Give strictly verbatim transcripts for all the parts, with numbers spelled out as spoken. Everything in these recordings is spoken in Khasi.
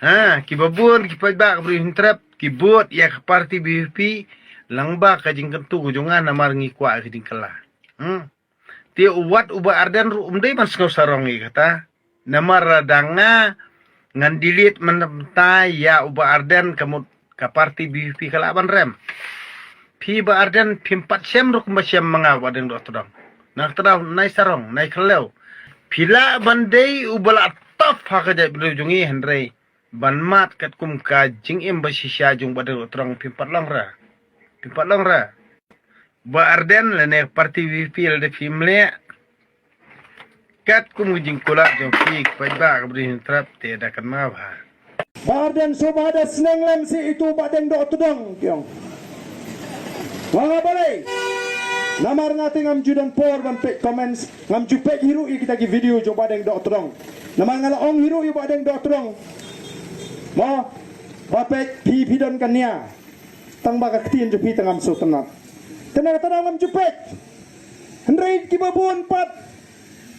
Ha, ki babun ki paidbah ka Bri u Hynñiewtrep ki bud ïa ka parti B P P lang ba ka jingkyntu ka jong nga namar ngi kwah ka jingkylla. Hmm. Te u wat u Bah Ardent ruh um dei ban sngew sarong ïa kata. Namar lada nga ngan delete mynta ïa u Bah Ardent ka mut ka parti B P P ka lah ban rem. Phi Bah Ardent phim pat shem ruh kumba shem ma nga Bah Deng Dohtdong. Na kata daw nai sarong, nai khlem. Phi lah ban dei uba la top ha ka jaitbynriew jong ngi hynrei ban mad katkum ka jingim ba shisha jong Bah Deng Dohtdong phim pat long ra. Phim pat long ra. Bah Ardent lane parti B P P lada phim leh katkum ka jingkular jong phi, ki paidbah ka Bri u Hynñiewtrep te da kynmaw bha. Bah Ardent shuwa ba da sneng lem seh ïa uto u Bah Deng Dohtdong, ki ong. Nga nga balei? Namar nga te ngam ju don por ban peit comments, ngam ju peit hi ruh ïa kita ki video jong u Bah Deng Dohtdong. Namar nga la ong hi ruh ïa u Bah Deng Dohtdong. Mo, ba peit phi phi don ka nia. Tang ba ka ktien jong phi te ngam sngewtynnat. Te na kata daw ngam ju peit. Hynrei ki babun pat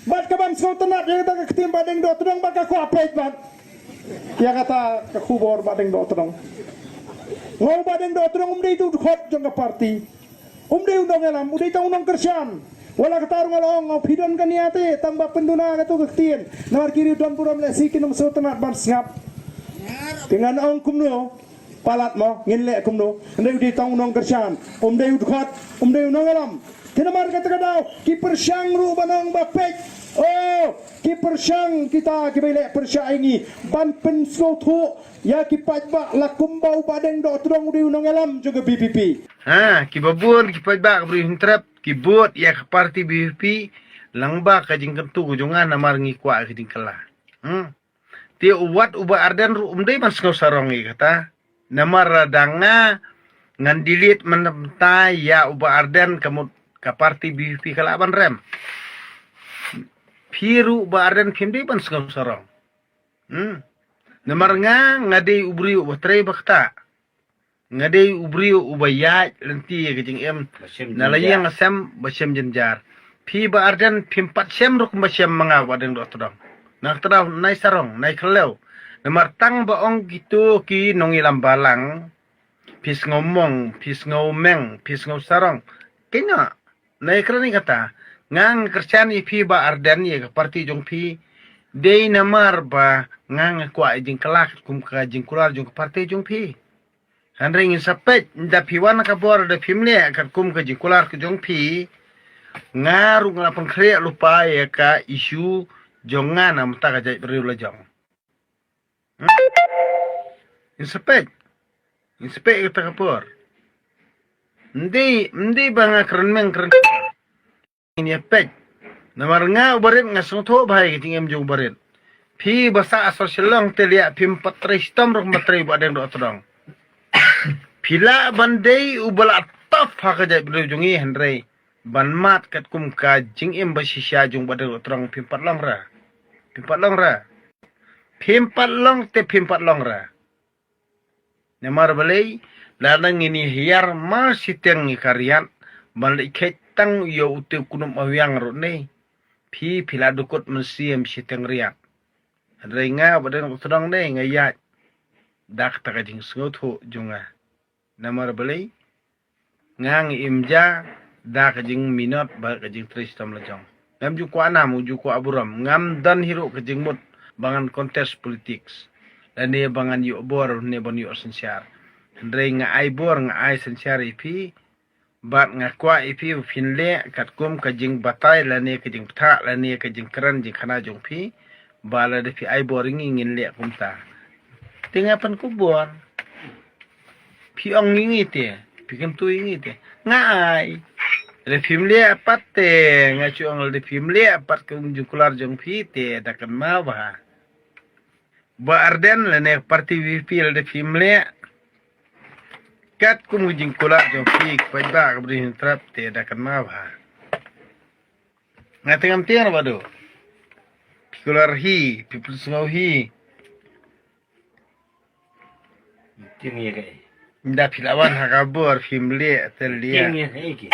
bad ka bym sngewtynnat ïa kata ka ktien Bah Deng Dohtdong bad ka kwah peit bad ïa kata ka khubor Bah Deng Dohtdong. Nga u Bah Deng Dohtdong um dei uto u dkhot jong ka parti. Um dei u nongïalam, u dei tang u nongkyrshan. Wat la kata ruh nga la ong, nga phi don ka nia te, tang ba pynduna kato ka ktien. Namar ki riew don burom lehse kin ym sngewtynnat ban sngap. Te ngan ong kumno, palat mo, ngin leh kumno. Hynrei u dei tang u nongkyrshan, um dei u dkhot, um dei u nongïalam. Te namar kata ka daw ki pyrshang ruh ban ong ba peit. Oh, ki pyrshang kita kiba ïaleh pyrshah ïa ngi ban pynsngewthuh ïa ki paidbah la kumba u Bah Deng Dohtdong u dei u nongïalam jong ka B P P. Ha, ki babun ki paidbah ka Bri u Hynñiewtrep ki bud ïa ka parti B P P lang ba ka jingkyntu ka jong nga namar ngi kwah ka jingkylla. Hmm. Te u wat u Bah Ardent ruh um dei ban sngew sarong ïa kata. Namar lada nga ngan delete mynta ïa u Bah Ardent ka mut ka parti B P P ka lah ban rem. Phi ruh Bah Ardent phim dei ban sngew sarong. Hmm. Namar nga nga dei u briew uba trei ba ktah. Nga dei u briew uba ïaid lynti ïa ka jingim. Ba shem jynjar. Na la ïing sem ba shem jynjar. Phi Bah Ardent phim pat shem ruh kumba shem ma nga Bah Deng Dohtdong. Na kata daw nai sarong, nai khlem. Namar tang ba ong kito ki nongïalam balang. Phi sngew mong, phi sngew meng, phi sngew sarong. Kynnoh. Nai kren ïa kata. Nga nga kyrshan ïa phi Bah Ardent ïa ka parti jong phi. Dei namar ba nga nga kwah ïa jingkylla kum ka jingkular jong ka parti jong phi. Hynrei ngin sa peit, ynda phi wan ka bor da phim leh katkum ka jingkular ka jong phi, nga ruh nga la pynkhreh lypa ïa ka issue jong nga na mynta ka jaitbynriew la jong. Hmm? Ngin sa peit. Ngin sa peit kata ka por. Ym dei, ym dei ba nga kren meng kren. Ngin ïa peit. Namar nga u barit nga sngewthuh bha ïa ka jingim jong u barit. Phi ba sah ha Shillong te liah phim pat trei shitom ruh ba trei Bah Deng Dohtdong. Phi lah ban dei uba la top ha ka jaitbynriew jong ngi hynrei ban mad katkum ka jingim ba shisha jong Bah Deng Dohtdong phim pat long ra. Phim pat long ra. Phim pat long te phim pat long ra. Namar balei, lada ngin ïa hiar mar shiteng ïa ka riat, ban leit kheit tang ïa uto u knup mawiang ruh ne. Phi, phi la dukut mynsiem shiteng riat. Hynrei nga Bah Deng Dohtdong ne nga ïaid da kata ka jingsngewthuh jong nga. Namar balei, nga nga im ja da ka jingminot bad ka jingtrei shitom la jong. Ngam ju kwah nam, u ju kwah burom. Ngam don hi ruh ka jingmut ba ngan contest politics. Lane ba ngan ïoh bor, lane ban ïoh synshar. Hynrei nga ai bor, nga ai synshar ïa phi. Bad nga kwah ïa phi ba phin leh katkum ka jingbatai lane ka jingbthah lane ka jingkren jingkhana jong phi. Ba lada phi ai bor ïa ngi ngin leh kumta. Te nga pynkup bor. Phi ong ïa ngi te, phi kyntu ïa ngi te. Nga ai. Lada phim leh pat te, nga shu ong lada phim leh pat ka jingkular jong phi te da kynmaw bha. Bah Ardent lane parti B P P lada phim leh katkum ka jingkular jong phi, ki paidbah ka Bri u Hynñiewtrep te da kynmaw bha. Nga te ngam tieng Bah Deng. Phi kular hi, phi pynsngew hi. Tieng ïa kaei? Ynda phi la wan ha ka bor phim leh te leh. Tieng ïa kaei ki?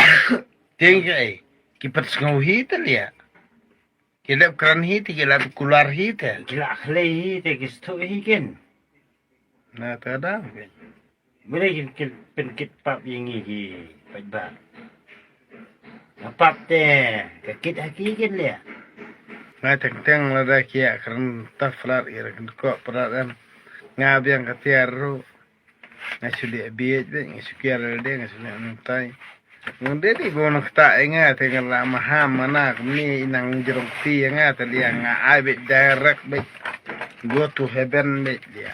Tieng ïa kaei? Ki pynsngew hi te leh. Ki leh kren hi te, ki leh kular hi te. Ki la khlei hi te, ki sngewthuh hi ken. Na ta da. Bele kin kit pynkit pap ïa ngi ki paidbah. Nga pap te ka kit ha ki kin leh. Nga teng teng lada ki ïa kren ta flat ïa kren ko prat em. Nga biang ka tiar ruh. Nga shu leh biej bej, nga shu kiar lade, nga shu leh nang tai. Nang de di bo nang kata ïa nga te nga la maham mana kumne i nang jrong ti ïa nga te lia nga ai bej direct bej. Go to heaven bej lia.